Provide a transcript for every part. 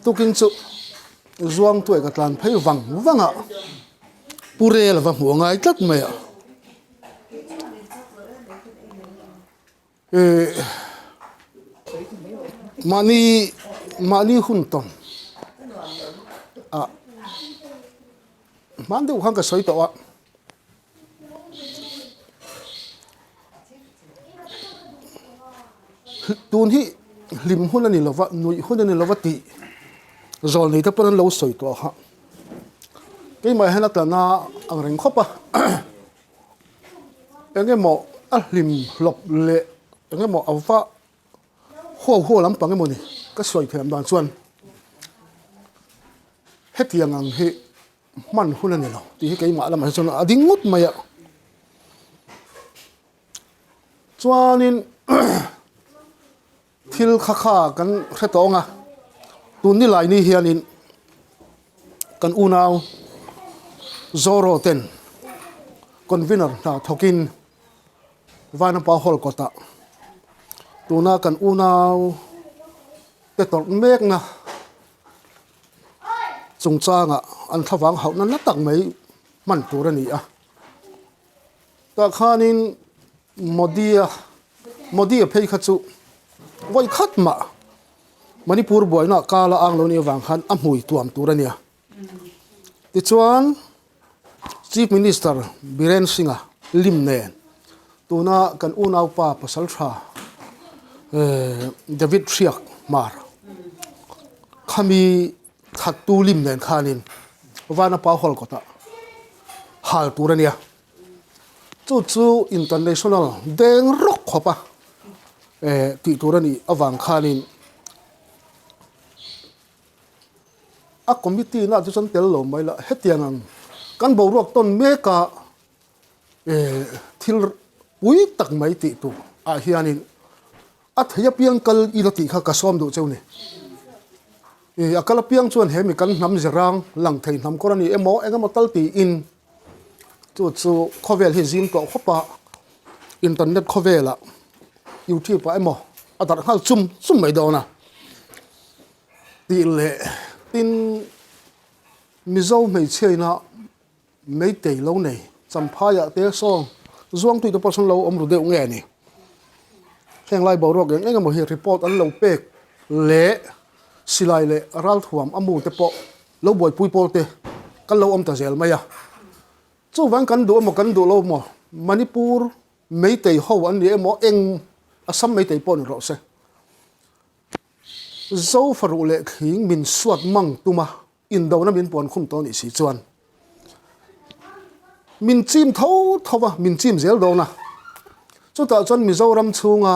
Tukin chu Zuangtuai ka tlan phei vang vang a, Pu Rel va hmuh a ngai tlat mai a. Mahni mahni hun tawn a hman deuh khan ka sawi tawh a. Tun hi hlim hun a ni lova, nuih hun a ni lova tih zawl nei te pawn an lo sawi tawh a kha. Keimah hian a tlan a ang reng khawp a, eng emaw a hlim hlawp leh eng emaw a va huau huau lampang emaw ni ka sawi thiam dan chuan hetiang ang hi hman hun a ni lo tih hi keimah lamah hi chuan a ding ngawt mai a. Chuanin thil kha kha kan hre tawng a, tun ni lai ni hianin kan unau Zoro ten convener hna thawkin Vanapa Hall kawtah tuna kan unau te tawrh mekna chungchangah an thlavang hauhna na tak mai hman tur a ni a. Tah khanin Modi-a Modi-a phei kha chu vawi khat mah Manipur buaina kala ang lo nih avang khan a hmui tuam tur a nia. Tichuan Chief Minister Biren Singh-a lim nen tuna kan unaupa pasal tha David Hriak Hmar khami thattu lim nen khanin Vanapa Hall kawtah hal tur a nia. Chu chu international deng rawk khawp a tih tur a nih avang khanin a committee na chu chuan tel lo mai la hetiang ang kan boruak tawn mek a thil pui tak mai tih tur ah hianin a thei apiang kal ila tih kha ka sawm duh cheu ni. A kal apiang chuan he mi kan hnam zirang lang thei hnam kawr a ni emaw eng emaw tal tiin chu chu khawvel hi zing tawh khawp a, internet khawvelah youtube ah emaw a darh nghal chum chum mai dawn a tih leh tin Mizo hmeichhia ina Meitei lo nei Champhaiah te sawn Zuangtui te pawh sawn lo awm ru deuh nge ni. Heng lai boruak eng eng emaw hi report an lo pek leh silai leh ralthuam a mu te pawh lo buaipui pawl te kan lo awm ta zel mai a. Chuvang kan duh emaw kan duh lo emaw Manipur Meitei ho an ni emaw eng Assam Meitei pawh ni rawh se. Zofaruh leh thling min suat mang tuma Indona min puan khum tawh nih si chuan min chim tho tho va, min chim zel dawn a. Chutah chuan Mizoram chhunga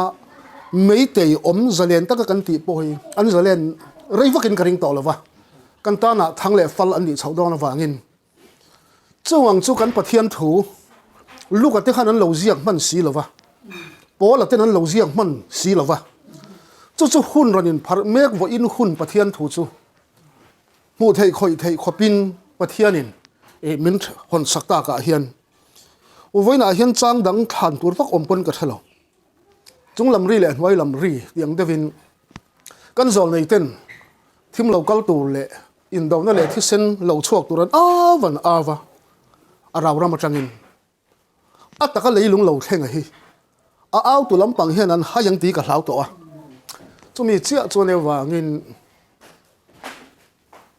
Meitei awm zalen taka kan tih pawh hi an zalen rei vakin ka ring tawh lo va, kan tanah thang leh fal an nih chhoh dawn avangin chung ang chu kan Pathian thu Luka te khan an lo ziak hman si lo va, Paula ten an lo ziak hman si lo va, chu chu hun rawn inpharh mek vawiin hun Pathian thu chu Hmuh theih khawih theih khawpin Pathianin min hawn sak takah hian vawiinah hian chang dang thlan tur vak awm pawn ka hre lo. Chung lam ri leh hnuai lam ri tih ang deuhin kan zawlnei ten thim lo kal tur leh indona leh thisen lo chhuak tur an au an au a, a rau ram atangin A taka leilung lo thleng a hi a autu lampang hian an hai ang tih ka hlau tawh a, chumi chiah chuan evangin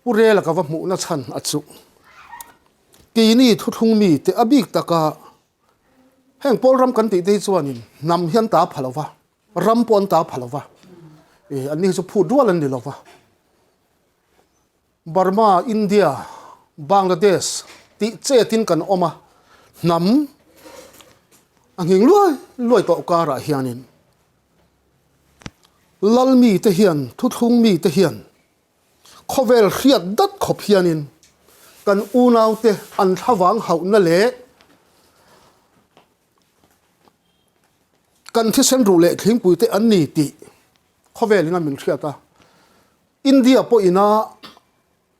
Pu Rela ka va hmuhna chhan a chuh. Keini thuthlung mite a bik taka heng pawl ram kan tih te hi chuanin hnam hi an ta pha lo va, ram pawh an ta pha lo va, anni hi chu phut rual an ni lo va. Burma, India, Bangladesh tih chetin kan awm a, hnam a nghing luai luai tawh karah hianin lal mite hian, thuthlung mite hian khawvel hriat dat khawp hianin kan unaute an thlavang hauhna leh kan thisen ruh leh thlingpuite an ni tih khawvelin a min hriat a. India pawhina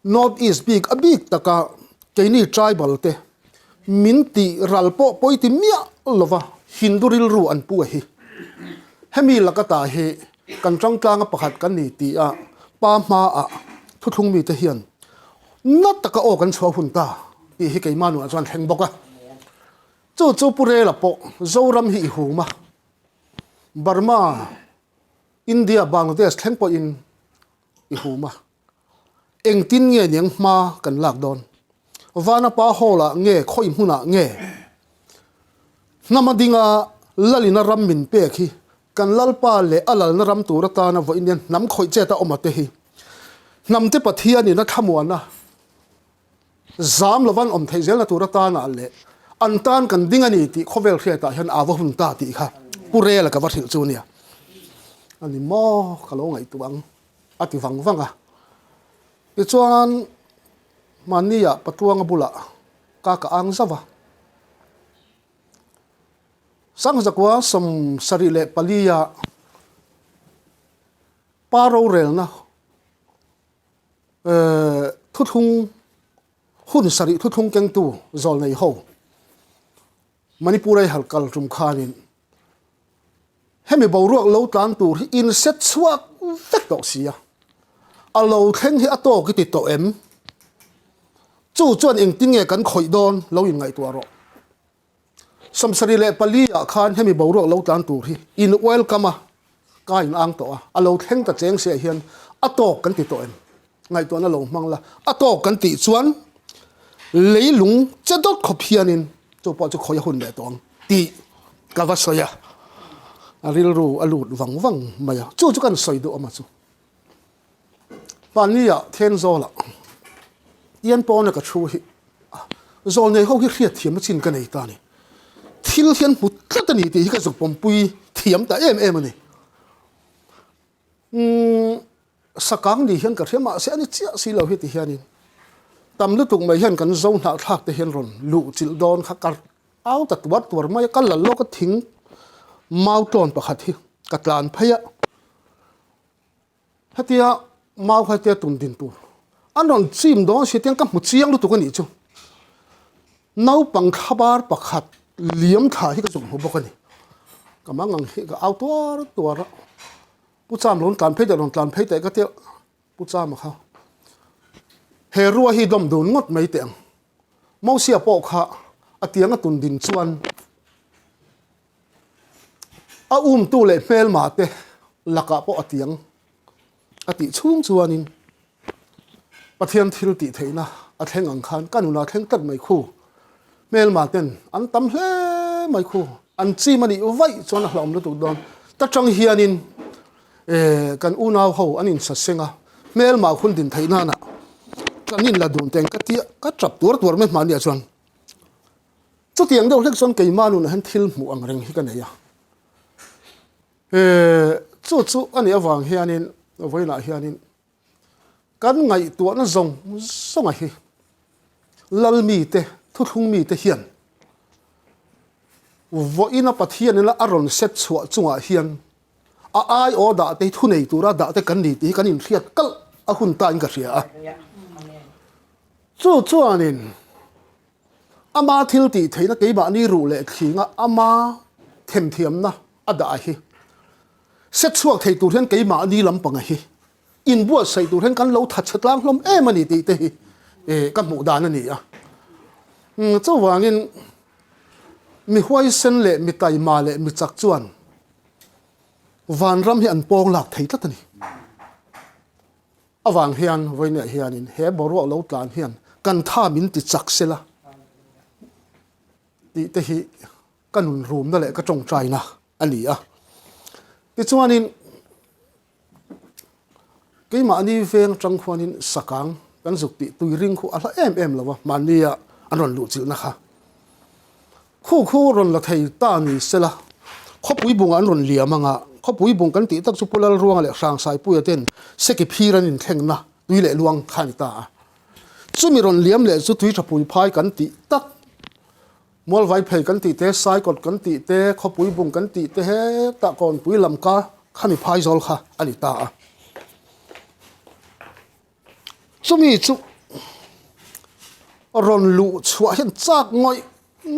North East bik a bik taka keini tribal te min tih ral pawh pawi ti miah lova Hindu rilru an pu a hi. Hemi laka ta hi kan tangtlanga pakhat kan ni ti a pa hmaah. Thuthlung mite hian na taka aw kan chhuah hun ta tih hi keimah nunah chuan thleng bawk a. Chu chu Pu Rela pawh Zoram hi i hum a, Burma, India, Bangladesh thleng pawhin i hum a. Engtin nge niang hma kan lak dawn? Vanapa Hall ah nge khawi hmunah nge hnama dinga lalina ram min pek hi kan Lalpa leh a lalna ram tur atana vawiin hian hnam khawih chet a awm a te hi hnamte Pathianin a thlamuan a, zam lovan awm theih zelna tur atana leh an tan kan ding a ni tih khawvel hriatah hian a va hun ta tih kha Pu Rela ka va hrilh chu nia. A ni maw ka lo ngaihtuah ang. A ti vang vang a. Tichuan, mahnia Patluanga bulah ka ka ang zauh a. Sangzakua 74 a pa rorelna thuthlung hun sarih thuthlung kengtu zawlnei ho Manipur-a i hal kal tum khanin hemi boruak lo tlan tur hi in set chhuak vek tawh si a, a lo thleng hi a tawk i ti tawh em? Chu chuan engtin nge kan khawih dawn lo in ngaihtuah rawh. 74 ah khan hemi boruak lo tlan tur hi in welcome a, ka in ang tawh a, a lo thleng ta cheng siah hian a tawk kan ti tawh em? Ngaihtuahna lo hmang la, a tawk kan tih chuan leilung che dawt khawp hianin chu pawh chu khawi a hun leh tawh ang tih ka va sawi a, a rilru a lut vang vang mai a, chu chu kan sawi duh awm a chu. Mahnia Thenzawlah Ian pawna ka thu hi zawlnei ho hi hriatthiamna chin ka nei ta a ni. Thil hian hmu tlat a ni tih hi ka zuk pawmpui thiam ta em em a ni. Umm sakang ni hian ka hria mahse a ni chiah si lo hi ti hianin tam lutuk mai hian kan zo hnahthlak te hian rawn luh chilh dawn kha ka au ta tuar tuar mai a, ka la lawk a thing mau tlawn pakhat hi ka tlan phei a, hetia mau kha hetia tum din tur an rawn chim dawn si tiang ka hmu chiang lutuk a nih chu naupang thlabar pakhat liam thla hi ka zuk hmu bawk a ni ka mangang hi ka au tuar tuar a. Pu Cham rawn tlan phei teh rawn tlan phei teh ka tia Pu Chama kha he rua hi dawm dun ngawt mai teh ang. Mosia pawh kha a tiang a tun din chuan a umtu leh hmelma te lakah pawh a tiang a tih chhung chuanin Pathian thil tih theihna a thleng ang khan ka nunah thleng tlat mai khu. Hmelma ten an tam hle mai khu. An chim a nih vaih chuan a hlauhawm lutuk dawn. Ta tang hianin kan unau ho an insaseng a, hmelma hun din theih nana kan inla dun teng ka tia ka tap tuar tuar mai hmahniah chuan chutiang deuh hlek chuan keimah nunah hian thil hmuh ang reng hi ka nei a. Chu chu a nih avang hianin vawiinah hianin Kan ngaihtuahna zawng zawnga hi Lal mite, thuthlung mite hian vawiina Pathianina a rawn set chhuah chungah hian a aiaw dah te hi thunei tura dah te kan ni tih hi kan inhriat kalh a hun tain ka hria a. Chu chuanin ama thil tih theihna keimahni ruh leh thlinga ama themthiamna a dah hi Set chhuak thei tur hian keimahni lampanga hi inbuatsaih tur hian kan lo thatchhe tlang hlawm em a ni tih te hi ka hmuh dan a ni a. Chuvangin mi huaisen leh mi taima leh mi chak chuan vanram hi an pawng lak thei tlat a ni. Avang hian vawiinah hianin he boruak lo tlan hian kan tha min ti chak sela tih te hi ka nun rumna leh ka tawngtaina a ni a. Tichuanin keimahni veng atang khuanin sakang kan zuk tih tui ring khu a hla em em lo a, mahnia an rawn luh chilhna kha. Khu khu rawn la thei ta ni sela, khawpui bungah an rawn liam anga, khawpui bung kan tih tak chu Pu Lalruanga leh Hrangsaipuia ten seki phir an inthlengna tui leh luang kha a ni ta a. Chumi rawn liam leh chu tui thapui phai kan tih tak Mualvai phei kan tih te, Saikawt kan tih te, Khawpui bung kan tih te hetah Kawnpui lamka khami phaizawl kha a ni ta a. Chumi chu rawn luh chhuah hian chak ngawih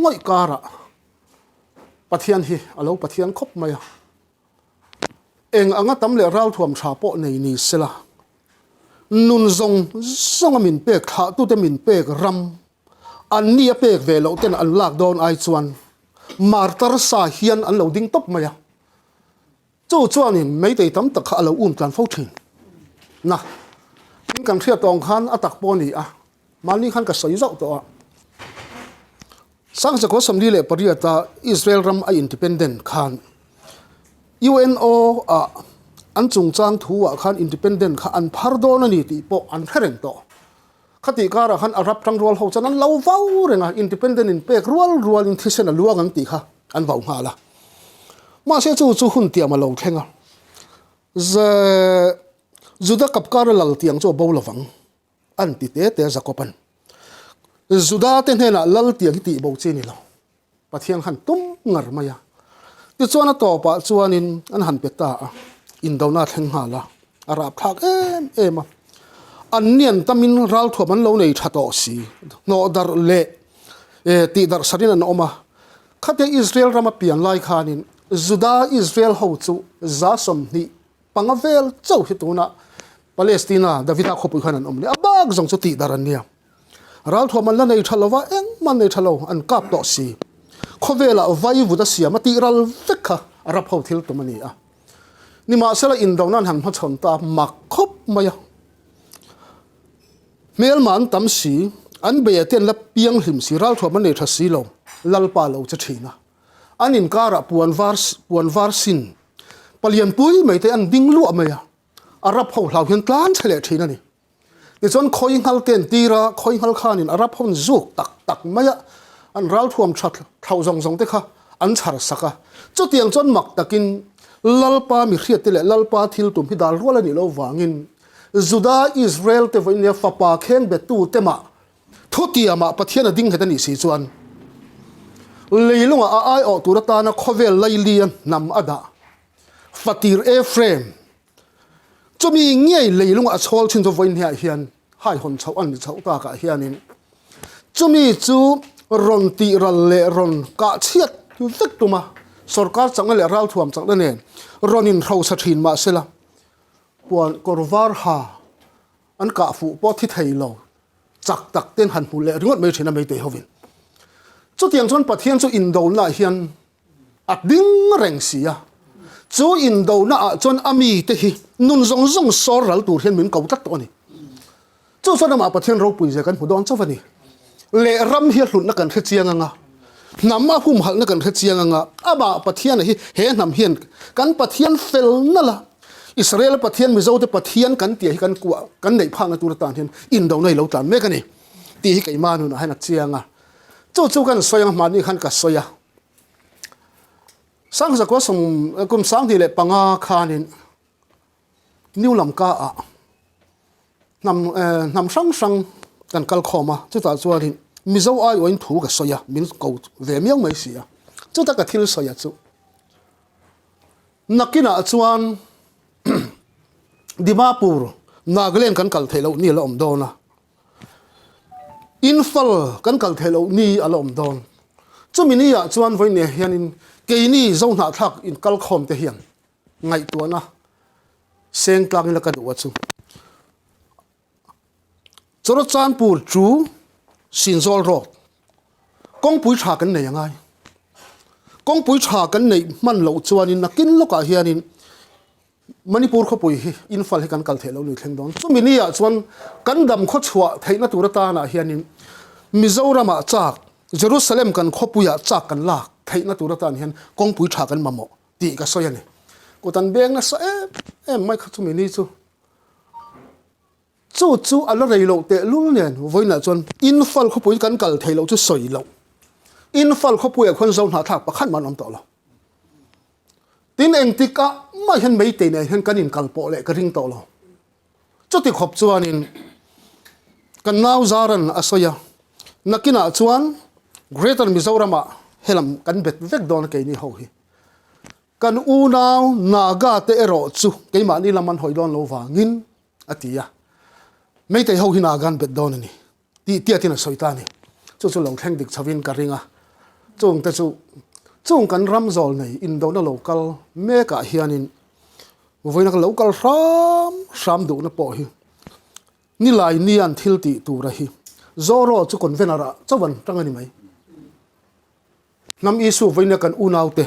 ngawih karah Pathian hi a lo Pathian khawp mai a. Eng anga tam leh ralthuam tha pawh nei ni sela. Nun zawng zawnga min pek thlahtute min pek ram an ni a pek ve loh ten an lak dawn ai chuan martar sa hian an lo ding tawp mai a. Chu chuanin meitei tam tak kha a lo um tlan fo thin. Na, in kan hriat tawng khan a tak pawh a ni a, mahni khan ka sawi zauh tawh a. Sangchakaw 48 a Israel ram a independent khan UNO ah an chungchang thu ah khan independent kha an phar dawn a ni tih pawh an hre reng tawh. Khatih karah khan Arab tangrual ho chuan an lo vau reng a, independent in pek rual rual in thisen a luang ang tih kha an vau nghal a. Mahse chu chu hun tiam a lo thleng a, Juda kapkara lal tiang chu a bo lovang an ti te te Jakob-a'n. Juda te hnenah lal tiang hi tih bo chi a ni lo. Pathian khan tum ngar mai a. Tichuan a tawpah chuanin an han pe ta a, indona a thleng nghal a, a rapthlak em em a. An nian tamin ralthuam an lo nei tha tawh si, hnawhdarh leh tihdarh sarin an awm a. Khatia Israel rama pian lai khanin Juda Israel ho chu 20 panga vel chauh hi tunah Palestina Davida khawpui khan an awm leh a bak zawng chu tihdarh an nia. Ralthuam an la nei tha lova, engmah an nei tha lo, an kap tawh si. Khawvelah vaivut a siam a tih ral vek kha Arab ho thil tum a ni a. Nimahsela indona an han hmachhawn ta mak khawp mai a. Hmelma an tam si, an beia te an la piang hlim si, ralthuam an nei tha si lo, Lalpa lo che thin a. An inkarah puan var puan var sin palianpui mai te an ding luah mai a. Arab ho hlau hian tlan chhe leh thin a ni. Tichuan khawi nghal te an tir a, khawi nghal khanin Arab ho an zuk tak tak mai a, an ralthuam tha thlauh zawng zawng te kha an chhar sak a. Chutiang chuan mak takin Lalpa mihriat te leh Lalpa thil tum hi dal rual a nih loh vangin Juda Israel te vawiin nia fapa kheng bettu te mah thutiamah Pathian a ding nghet a nih si chuan leilungah a aiawh tur atana khawvel lailia hnam a dah fatir Ephraim Chumi ngei leilungah a chhawl thin chu vawiin hniah hian haihawn chhoh an ni chhoh takah hianin chumi chu rawn tih ral leh rawn kah chhiat vek tum a, sorkar chakna leh ralthuam chakna nen rawn inhrosa thin mahsela puan kawr var ha an kah fuh pawh thi thei lo chak tak ten han hmu leh ringawt mai thin a meitei hovin. Chutiang chuan Pathian chu indona hian A ding reng si a, chu indona ah chuan a mite hi nun zawng zawng sawr ral tur hian min ko tlat tawh a ni. Chu chuan amah Pathian ropui zia kan hmu dawn chauh a ni. Leh ram hi a hlutna kan hre chiang anga, hnam a humhalhna kan hre chiang anga, amah Pathiana hi he hnam hian kan Pathian fel nalh a, Israel Pathian Mizote Pathian kan tih hi kan kuah kan neih phakna tur atan hian indona hi lo tlan mek a ni tih hi keimah nunah hian a chiang a. Chu chu kan sawi anga hmanni khan ka sawi a. Sangzakua sawm kum 2005 khanin New Lamka ah hnam hnam hrang hrang kan kal khawm a, chutah chuanin Mizo aiawhin thu ka sawi a, min ko ve miau mai si a. Chuta ka thil sawi a chu nakinah chuan Dimapur, Nagaland kan kal theih loh ni a la awm dawn a. Infal kan kal theih loh ni a la awm dawn. Chumi ni ah chuan vawiin hianin keini Zohnahthlak inkal khawm te hian ngaihtuahna seng tlang ila ka duh a chu. Churachandpur chu Sinzawl Road kawngpui tha kan nei angai. Kawngpui tha kan neih hman loh chuanin nakin lawkah hianin Manipur khawpui hi Imphal hi kan kal theih loh lui thleng dawn. Chumi ni ah chuan kan dam khaw chhuah theihna tur atana hianin Mizoramah chak, Jerusalem kan khawpuiah chak kan lak theihna tur atan hian kawngpui tha kan mamawh tih ka sawi a ni. Kut an beng nasa em em mai kha chumi ni chu. Chu chu a la rei loh tehlul nen vawiinah chuan Imphal khawpui kan kal theih loh chu sawi loh. Imphal khawpuiah khuan Zohnahthlak pakhat mah an awm tawh lo. Tin engtik ah mah hian meitei nen hian kan inkal pawh leh ka ring tawh lo. Chuti khawp chuanin kan nau Zaran a sawi a, nakinah chuan Greater Mizoram ah helam kan bet vek dawn a keini ho hi. Kan unau Naga te erawh chu keimahni lam an hawi dawn lo vangin a ti a, meitei ho hi Naga an bet dawn a ni. Tih tiatin a sawi ta a ni. Chu chu lo thleng dik chhovin ka ring a. Chung te chu chung kan ram zawl nei indona lo kal mekah hianin vawiina ka lo kal hram hram duhna pawh hi. Nilai nia an thil tih tura hi Zoro chu convener ah chauh an tang a ni mai. Hnam Isu vawiina kan unaute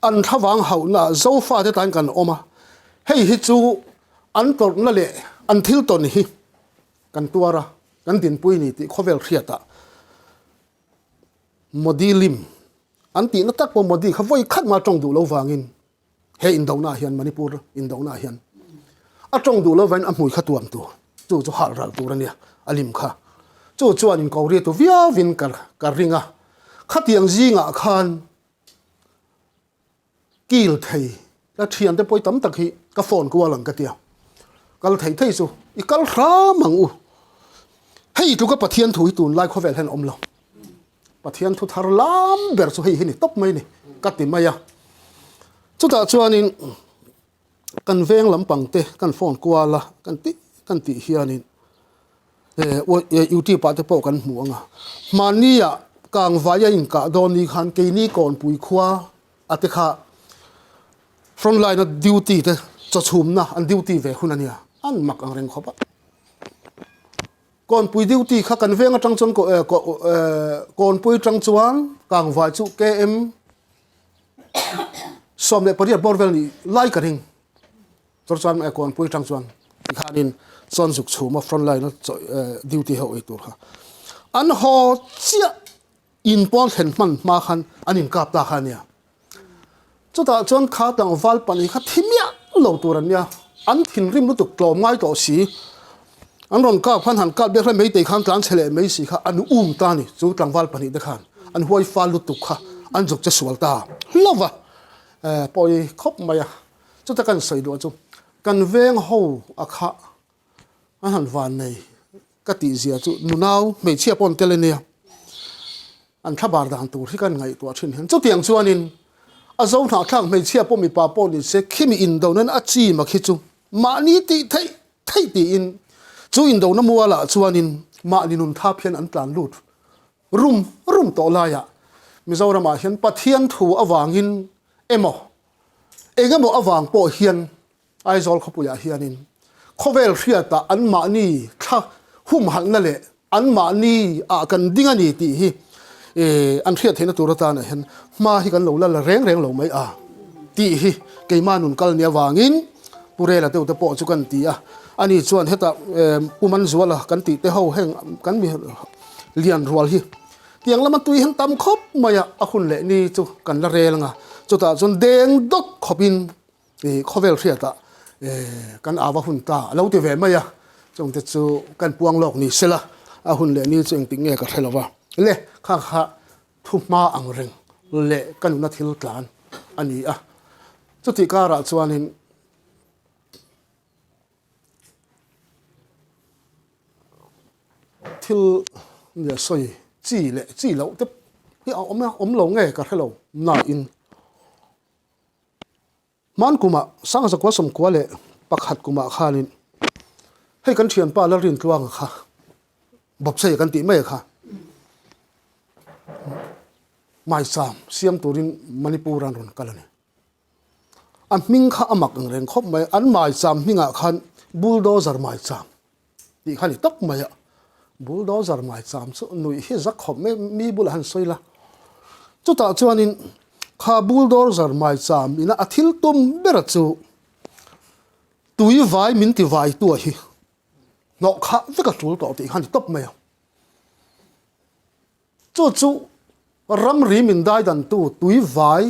an thlavang hauhna ah Zofate tan kan awm a, hei hi chu an tawrhna leh an thil tawn hi kan tuar a, kan dinpui ni tih khawvel hriatah Modi lim an tihna tak pawh Modi kha vawi khat mah tawng duh lo vangin he indona ah hian Manipur indona ah hian a tawng duh lo vangin a hmui kha tuam tur chu chu hal ral tur a nia a lim kha chu chuan in ko ri tu viau in ka ka ring a khatiang zingah khan kil thei ka thiante pawi tam tak hi ka phone kual ang ka tia kal thei thei chu i kal hram ang u hei tluka Pathian thu hi tunlai khawvel hian a awm lo. Pathian thu thar lam ber chu hei hi ni tawp mai ni ka ti mai a. Chutah chuanin kan veng lampang te kan phone kual a kan tih kan tih hianin youtube ah te pawh kan hmu ang a. Hmanni ah kangvai a inkah dawn ni khan keini Kawnpui khua a te kha front line a duty te chawchhumna an duty ve hun a nia an mak ang reng khawp a. Kawnpui duty kha kan veng atang chuan Kawnpui atang chuan Kangvai chu KM 18 bawr vel nih lai ka ring. Chawr chuan Kawnpui atang chuan tikhanin chuan zuk chhum a front line a duty ho ei tur kha. An haw chiah In pawn thlen hman hma khan an inkap ta kha a nia. Chutah chuan kha tlangval pahnih kha thi miah lo tur an nia. An thinrim lutuk tlawm ngai tawh si. An rawn kap khan han kap biak hle meitei khan tlan chhe leh mai si kha an um ta a ni. Chu tlangval pahnih te khan an huai fal lutuk kha an zuk che sual ta hlauh va. Pawi khawp mai a. Chuta kan sawi duh chu kan veng ho a kha A han van nei ka tih zia chu nunau hmeichhia pawh an tel a nia. An thlabar dan tur hi kan ngaihtuah thin hian chutiang chuanin a zo hnahthlak hmeichhia pawh mipa pawh ni se khimi indonain a chim a khi chu mahni tih theih theih tiin chu indona mualah chuanin mahni nun thap hian an tlan lut rum rum tawh laiah Mizoramah hian Pathian thu avangin emaw engemaw avang pawh hian Aizawl khawpuiah hianin khawvel hriatah anmahni thla humhalhna leh anmahni ah kan ding a ni tih hi an hriat theihna tur atanah hian hma hi kan lo la la reng reng lo mai a tih hi keimah nun kal nia vangin Pu Rela deuh te pawh chu kan ti a, ani chuan hetah Pu Manzuala kan tih te ho heng kan mi lian rual hi tiang lama tui hian tam khawp mai a, a hun leh ni chu kan la rel ang a, chutah chuan deng dawt khawpin I khawvel hriatah kan ava hun ta a lo ti ve mai a, chungte chu kan puang lawk ni sela, a hun leh ni chu engtik nge ka hre lo va, le kha kha thu hma ang reng leh ka nuna thil tlan a ni a, chutih karah chuanin thil nia sawi chi leh chi loh te hi a awm a, awm lo nge ka hre lo nain. Hman kumah Sangzakua 91 kumah khanin hei kan thianpa Lalrintluanga kha Bawpsei kan tih mai kha Maisam siam turin Manipur an rawn kal a ni. A hming kha a mak ang reng khawp mai, an Maisam hmingah khan Bulldozer Maisam tih kha ni tawp mai a, bulldozer mai cham chu nuih hi za khawp mai mi bulah han sawi la, chutah chuanin kha bulldozer mai cham ina a thil tum ber chu tui vai min ti vai tu a hi hnawh khah vek a tul tawh tih kha ni tawp mai a, chu chu ramri min dai dan tu tui vai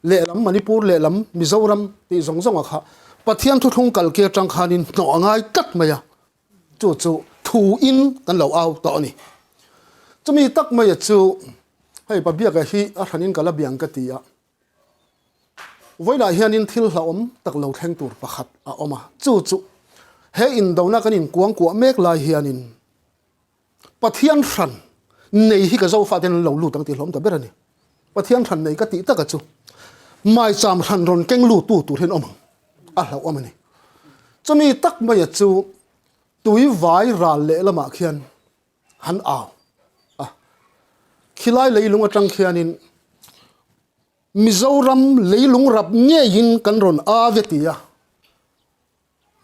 lehlam Manipur lehlam Mizoram tih zawng zawng ah kha Pathian thuthlung kal ki atang khanin hnawh a ngai tlat mai a, chu chu thu in kan lo au tawh a ni. Chumi tak mai a chu hei Pabiaka hi a hranin ka la biang ka ti a, vawiinah hianin thil hlauhawm tak lo thleng tur pakhat a awm a, chu chu he indona kan inkuangkuah mek lai hianin Pathian hran nei hi ka Zofa ten an lo lut ang tih hlawm ta ber a ni. Pathian hran nei ka tih taka chu maicham hran rawn keng lut tu tur hian awm ang a hlauhawm a ni. Chumi tak maia chu tui vai ral leh lamah khian han au a, khilai leilung atang khianin Mizoram leilung rap ngeiin kan rawn ave ti a,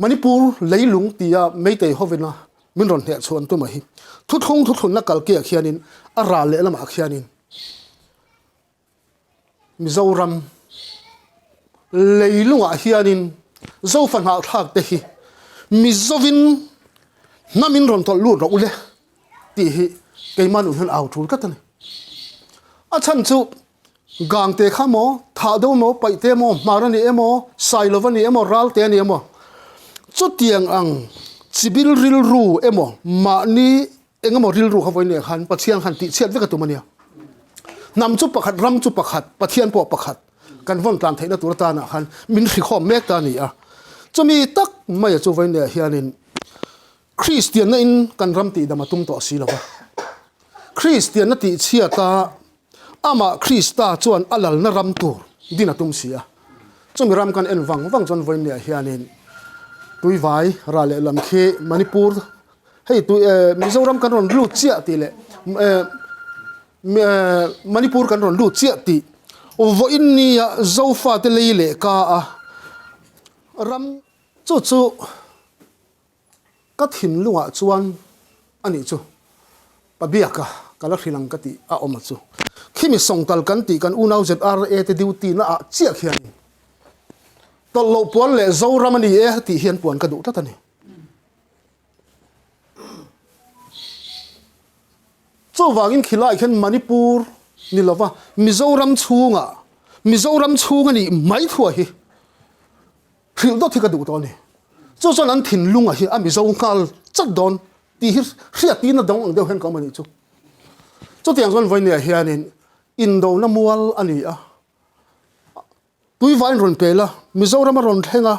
Manipur leilung tia Meitei hovina. min rawn hneh chhuan tum a hi. Thuthlung thuthlunna kalkiah khianin a ral leh lamah khianin Mizoram leilungah hianin Zofa hnahthlak te hi Mizovin hnam in rawn tawlh lut rawh u le tih hi keimah nun hian au tul tlat a ni. A chhan chu Gangte kha maw, thah deuh maw, paihte maw, hmar a ni emaw, sailova a ni emaw, ralte a ni emaw, chutiang ang chibil rilru emaw, mahni eng emaw rilru kha vawiin leh khan Pathian khan tihchhiat vek a tum a nia. Hnam chu pakhat, ram chu pakhat, Pathian pawh pakhat kan vawn tlan theihna tur atanah khan min hrikhawm mek ta a ni a. Chumi tak maia chu vawiin leh hianin Kristianna in kan ram tihdam a tum tawh si lo va. Kristianna tihchhiat a, amah Krista chuan a lalna ram tur din a tum si a. Chumi ram kan en vang vang chuan vawiin hianin Tuivai rah leh lam khi Manipur hei tui eh Mizoram kan rawn lut chiah tih leh eh Manipur kan rawn lut chiah tih vawiin nia Zofate lei leh ka a ram chu chu Ka thinlungah chuan a nih chu Pabiaka ka la hrilh ang ka tih a awm a chu. Khimi sawngkal kan tih kan unau ZRA te duty na ah chiah khian tawlh loh puan leh Zoram a ni e tih hian puan ka duh tlat a ni. Chuvangin khilai khian Manipur ni lova Mizoram chhungah Mizoram chhung a nih mai thuah hi Hrilh dawt hi ka duh tawh a ni. Chu chuan an thinlunga hi a Mizo nghal chat dawn tih hi hriat tiin a dawng ang deuh hian ka awm a nih chu. Chutiang chuan vawinia hianin indona mual a ni a, Tuivain rawn pel a, Mizoram a rawn thleng a,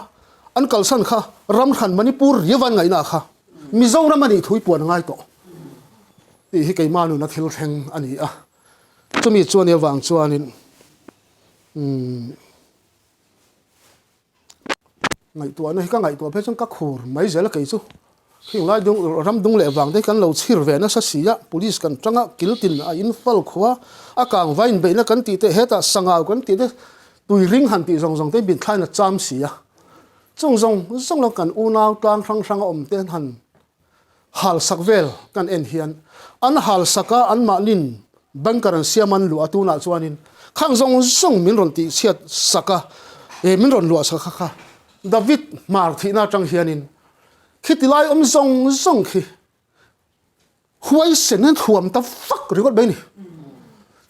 an kalsan kha ram hran Manipur riau an ngaihna kha Mizoram a nih thu i puan a ngai tawh tih hi keimah nuna thil thleng a ni a. Chumi chuan i avang chuanin umm. Ngaihtuahna hi ka ngaihtuah phei chuan ka khur mai zel a kei chu. Heng lai dung ram dung leh vang te hi kan lo chhir ve nasa si a, police kan tang a, kil tin a in fal khua a kang vai inbeihna kan tih te hetah sangau kan tih te tui ring han tih zawng zawng te hi min thlain a cham si a. Chung zawng zawng lo kan unau tlang hrang hrang a awm te han hal sak vel kan en hian an hal sak a anmahnin bunker an siam an luah a tunah chuanin khang zawng zawng min rawn tih chhiat sak a eh min rawn luah sak kha kha David hmar thihna atang hianin khiti lai awm zawng zawng khi huaisen an thuam ta vak ringawt mai a ni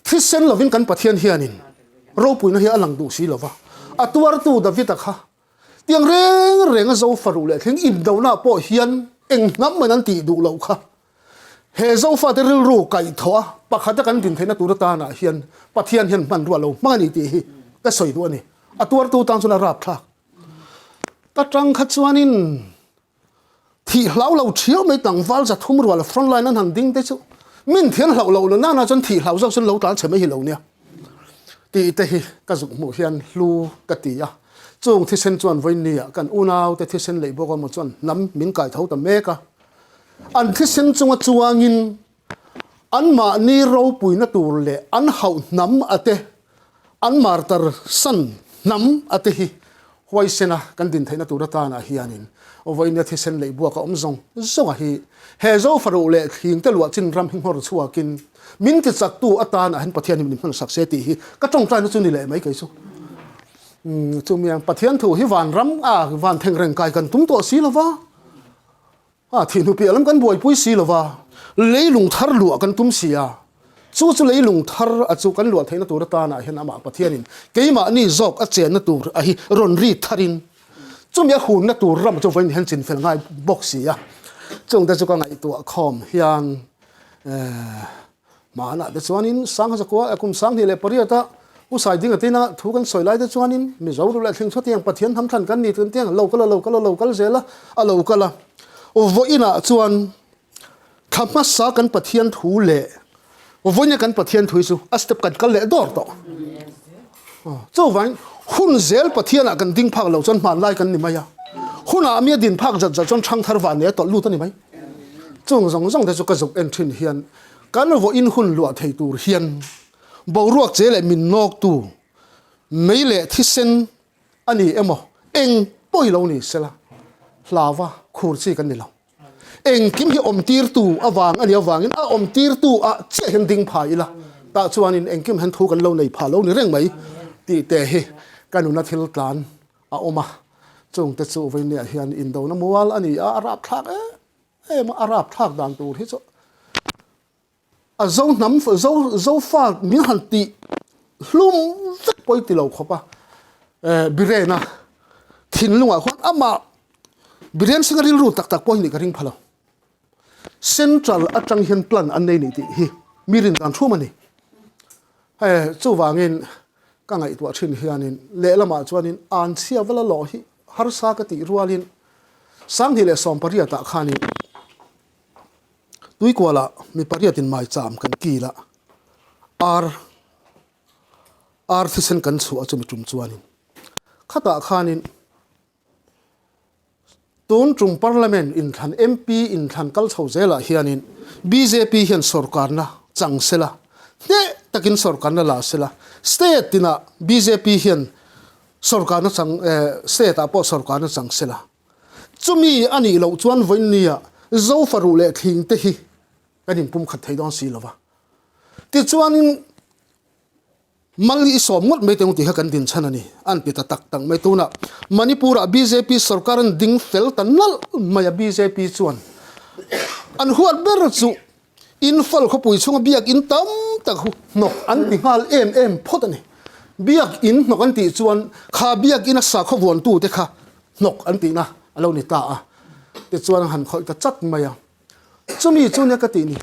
thisen lovin kan Pathian hianin ropuina hi a lang duh si lova a tuartu David-a kha Tiang reng reng a Zofa ruh leh thleng indona pawh hian eng hnam man an tih duh loh kha. He Zofate rilru kaihthawh a pakhata kan din theihna tur atanah hian Pathian hian hmanrua lo hmang a ni tih hi ka sawi duh a ni. A tuartu tan chuan a rapthlak. Ta tang kha chuanin Thih hlau lo thiau mai tlangval 300 rual front line an han ding te chu min thian hlauh loh na nana chuan thih hlau zawk chuan lo tlan chhe mai hi lo nia tih te hi ka zuk hmuh hian hlu ka ti a. Chung thisen chuan vawiin ah kan unau te thisen lei bawk emaw chuan hnam min kai tho ta mek a. An thisen chunga chuangin anmahni ropuina tur leh an hauh hnam a te An martar san hnam a te hi huaisena kan din theihna tur atanah hianin vawinia thisen leh buak a awm zawng zawng a hi he Zofaruh leh Thlingte luah chin ram hi nghawr chhuakin min ti chaktu atanah hian Pathian hi min hmansak se tih hi ka tawngtaina chu ni leh mai kei chu. Chumiang Pathian thu hi vanram a van thengreng kai kan tum tawh si lova. A thih hnu piah lam kan buaipui si lo va, leilung thar luah kan tum si a. Chu chu leilung thar a chu kan luah theihna tur atanah hian amah Pathianin keimahni zawk a chenna tur a hi rawn ri tharin chumi a hunna tur ram chu vawiin hian chinfel ngai bawk si a. Chungte chu ka ngaihtuah khawm hian eh. Hmanah te chuanin Sangha zakua kum 28 a U Saidinga tina thu kan sawi lai te chuanin Mizo ru leh thleng chhuat tiang Pathian hnam thlan kan ni tun tiang lo kal a lo kal a lo kal zel a a lo kal a. Vawiinah chuan thla hmasa kan Pathian thu leh vawiina kan Pathian thu hi chu a step kan kal leh dawr tawh. Chuvangin hun zel Pathianah kan ding phak loh chuan hmanlai kan ni mai a, hunah mi a din phak zat zat chuan ṭhangthar vah nei a tawlh lut a ni mai. Chung zawng zawng te chu ka zuk en ṭhin hian kan vawiin hun luah thei tur hian boruak che leh min nawktu mei leh thisen a ni emaw eng pawi lo ni sela hlauva khur chi kan ni lo. Engkim hi awmtirtu avang a nih avangin a awmtirtu ah chiah hian ding pha ila, tah chuanin engkim hian thu kan lo nei pha lo ni reng mai tih te hi ka nuna thil tlan a awm a. Chungte chu vawinia hian indona mual a ni a, a rapthlak em em a, a rapthlak dan tur hi chu A zo hnam zo zofa min han tih hlum vek pawi ti lo khawp a, Birena thinlungah khuan amah Biren Singh a rilru tak tak pawh hi nih ka ring pha lo. Central atang hian plan an nei ni tih hi mi rin dan thum a ni. Hei chuvangin ka ngaihtuah thin hianin lehlamah chuanin an chhia vala lawh hi harsa ka tih rualin 2018 ah khanin Tuikualah mi pariatin maicham kan kil a, ar ar thisen kan chhuah a chumi tum chuanin khatah khanin tun tum parliament inthlan MP inthlan kal chho zelah hianin bjp hian sorkarna chang sela hneh takin sorkarna la sela state tinah bjp hian sorkarna chang state ah pawh sorkarna chang sela Chumi a nih loh chuan vawiinnia Zofa ruh leh thling te hi kan inpumkhat thei dawn si lo va. Tichuanin mal i sawm ngawt mai teng tih kha kan din chhan a ni, an ti ta tak tak mai. Tunah Manipur-ah bjp sorkar an ding fel ta nalh mai a, bjp chuan an huat ber chu Imphal khawpui chhunga biak in tam tak hu hnawk an ti nghal em em phawt a ni. Biak in hnawk an tih chuan kha biak ina sakhaw vuantute kha hnawk an tihna a lo ni ta a, tichuan an han khawih ta chat mai a. Chumi chu nia ka tih ni,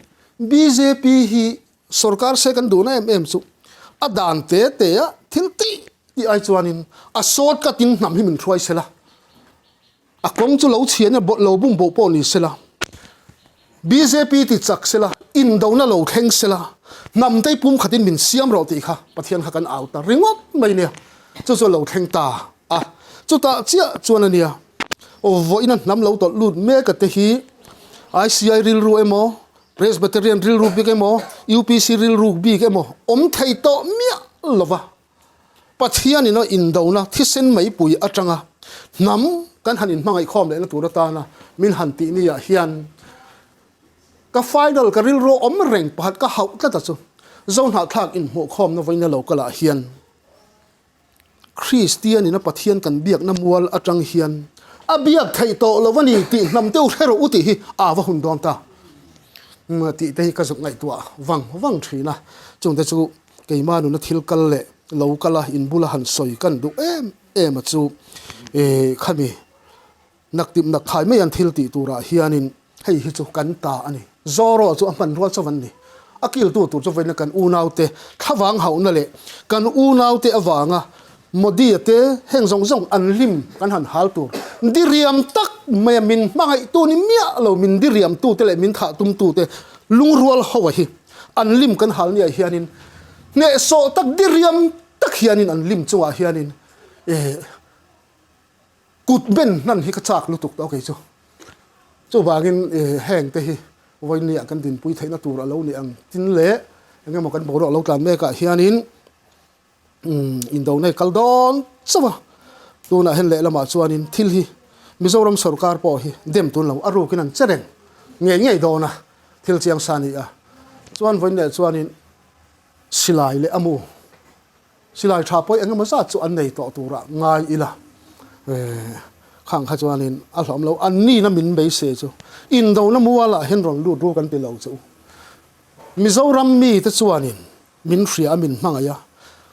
bjp hi sorkar se kan duhna em em chu a dan te te a thil tih tih ai chuanin a shortcut in hnam hi min hruai sela. A kawng chu lo chhian a lo bum boh pawh ni sela, bjp ti chak sela, indona lo thleng sela, hnam te pum khatin min siam rawh tih kha Pathian kha kan au ta ringawt mai nia. Chu chu a lo thleng ta a, chutah chiah chuan a nia, vawiin a hnam lo tawlh lut mek a te hi ICI rilru emaw, Presbyterian rilru bik emaw, UPC rilru bik emaw awm thei tawh miah lova. Pathianin a indona thisen meipui atanga hnam kan han inhmangaihkhawm lehna tur atana min han tih niah hian ka final ka rilru awm reng pakhat ka hauh tlat a chu Zohnahthlak inhmuhkhawmna vawiina lo kalah hian Kristianin a Pathian kan biakna mual atang hian a biak theih tawh lo a ni tih hnam deuh hre rawh u tih hi a va hun dawn ta tih te hi ka zuk ngaihtuah vang vang thin a, chungte chu Keimah nuna thil kal leh lo kal a inbula han sawi kan duh em em a chu eh khami naktip nakthai mai an thil tih turah hianin hei hi chu kan ta a ni. Zoro chu a hmanrual chauh an ni. A kiltu tur chu vawiina kan unaute thlavang hauhna leh kan unaute avanga Modi-a te heng zawng zawng an hlim kan han hal tur diriam tak maia min hmangaihtu ni miah lo min diriamtute leh min thah tumtute lungrual ho a hi An lim kan hal niah hianin hnehsawh tak diriam tak hianin an lim chungah hianin eh kut ben hnan hi ka chak lutuk tawh kei chu. Chuvangin eh heng te hi vawinia kan dinpui theihna tur a lo ni ang tin leh engemaw kan boruak lo tlan mekah hianin Umm indo nei kal dawn chauh a, tunah hian lehlamah chuanin thil hi Mizoram sorkar pawh hi dem tun lo a rukin an che reng ngei ngei dawn a, thil chiang sa a ni a. Chuan vawiin leh chuanin silai leh a mu silai tha pawh eng emaw zat chu an nei tawh turah ngai ila eh khang kha chuanin a hlawm lo an nina min beisei chu indona mualah hian rawn lut ru kan ti lo che u. Mizoram mite chuanin Min hria a min hmangaih a,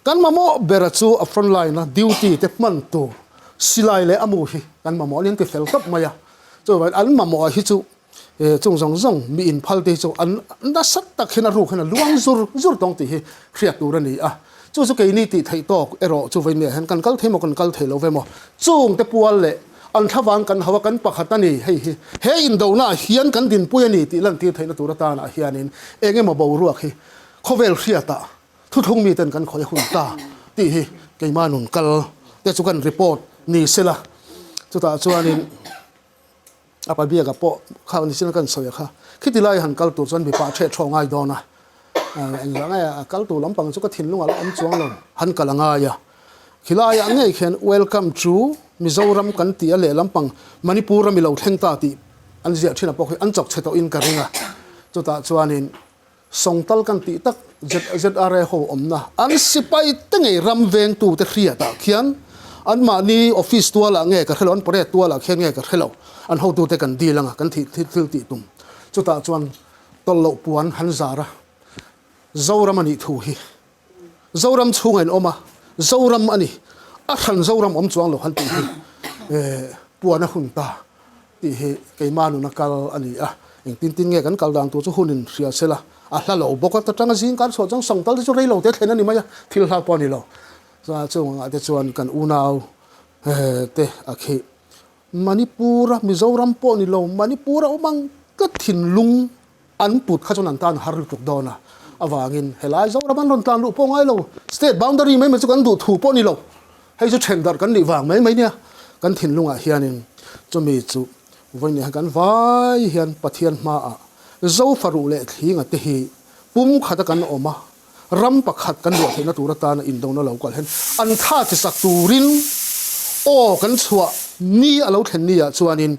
kan mamawh bera chu a front line a duty te hman tur silai leh a mu hi kan mamawh a ni an ti fel tawp mai a, chuvangin an mamawh ah hi chu chung zawng zawng mi inphal te hi chu an nasa tak hian a ruk hian a luang zur zur tawng tih hi hriat tur a ni a, chu chu keini tih theih tawk erawh chu vawiin hian kan kal thei maw kan kal thei lo ve maw chung te pual leh an thlavang kan hau a kan pakhat a ni hei hi he indona ah hian kan dinpui a ni tih lantir theihna tur atana hianin eng emaw boruak hi Khawvel hriatah thuthlung miten kan khawih a hun ta tih hi keimah nun kal te chu kan report ni sela chutah chuanin a pa biaka pawh kha ni sela kan sawi a kha khiti lai han kal tur chuan mipa ṭheh ṭhaw ngai dawn a engvang nge a kal tur lampang chu ka thinlungah la awm chuang lo han kal a ngai a khilaiah ngei khian welcome to Mizoram kan tih a leh lampang Manipur ram i lo thleng ta tih. an ziah thin a pawh khi an chawk chhe tawhin ka ring a. Chutah chuanin Sawngtal kan tih tak ZRA ho awmna an sipai te ngei ram vengtute hriatah khian anmahni office tualah nge ka hrelo, an parade tualah khian nge ka hrelo, an hotute kan dil anga kan thih thil tih tum. Chutah chuan tawlh loh puan han zar a, Zoram a nih thu hi Zoram chhunga in awm a, Zoram a ni, a hran Zoram awm chuang lo han tih hi puan a hun ta tih hi keimah nuna kal a ni a, engtin tin nge kan kal dan tur chu hun in hria se la, a hla lo bawk a, ta tanga zing kar chhuah chuan sawng tal te chu rei lo te thlen a ni mai a, thil hla pawh a ni lo. Chung angah te chuan kan unau te a khih Manipur a Mizoram pawh ni lo, Manipur a awm ang tlat thinlung An put kha chuan an tan har lutuk dawn a, avangin helai Zoram an rawn tlan luh pawh ngai lo, state boundary mai mai chu kan duh thu pawh ni lo, hei chu then darh kan nih vang mai mai nia, kan thinlungah hianin chumi chu vawiin hian kan vai hian Pathian hmaah Zofaruh leh Thlinga te hi pumkhata kan awm a, Ram pakhat kan luah theihna tur atana indona lo kal hian an tha chi sak turin aw kan chhuah ni a lo thlen ni ah chuanin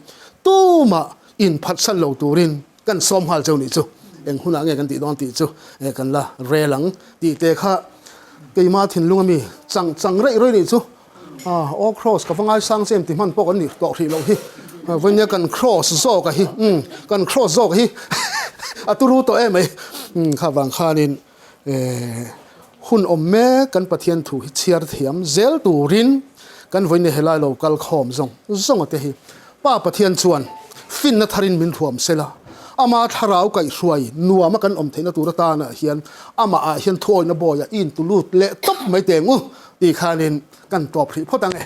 tumah inphatsan lo turin kan sawm nghal cheu nih chu eng hunah nge kan tih dawn tih chu kan la rel ang tih te kha keima thinlung ami chang chang reih rawih nih chu. Aw cross ka va ngaisang che em ti hman pawh kan nih tawh hrih loh hi. Vawinia kan cross zawk a hi umm kan cross zawk a hi a turu tawh em mai. Umm kha vang khanin eh hun awm mek kan Pathian thu hi chhiar thiam zel turin kan vawinia helai lo kal khawm zawng zawng a te hi Pa Pathian chuan finna tharin min thuam sela ama thlarau kaihhruai nuama kan awm theihna tur atana hian amah ah hian thuawina bawiah i intulut leh tawp mai teng u. Tih khanin kan tawp hrih phawt ang e.